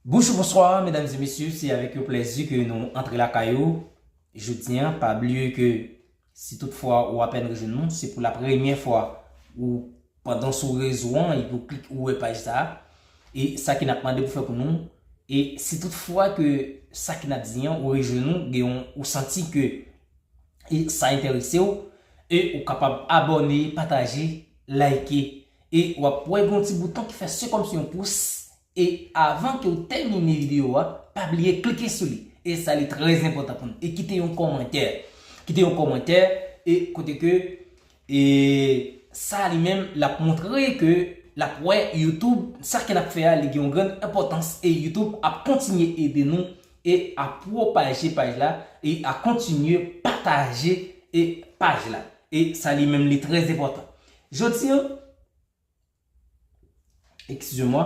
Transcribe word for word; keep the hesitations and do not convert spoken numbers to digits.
Bonjou, bonswa, medam e mesye, se avèk yon plèzi ke nou antre lakay ou. Jodi a, pa bliye ke si tout fwa ou apèn rejwenn nou, se pou la premyè fwa ou pandan sou rezo an, epi ou klik ou wè paj sa a. E sa ke n ap mande pou fè pou nou. E si tout fwa ke sa ke n ap di an, ou rejwenn nou, gen yon, ou santi ke e sa enterese w, e ou kapab abòne, pataje, like. E w ap wè gen yon ti bouton ki fè se kòmsi yon pous. E avan ke w tèmine videyo a, pa bliye klike sou li. E sa li trè enpòtan pou nou. E kite yon kòmantè. Kite yon kòmantè e kote ke e sa li menm l ap montre ke l ap wè YouTube, sa ke n ap fè a, li gen yon grann enpòtans e YouTube ap kontinye ede nou e a pwopaje paj la e a kontinye pataje e paj la. E sa li menm li trè enpòtan. Jodi an, excusez-moi,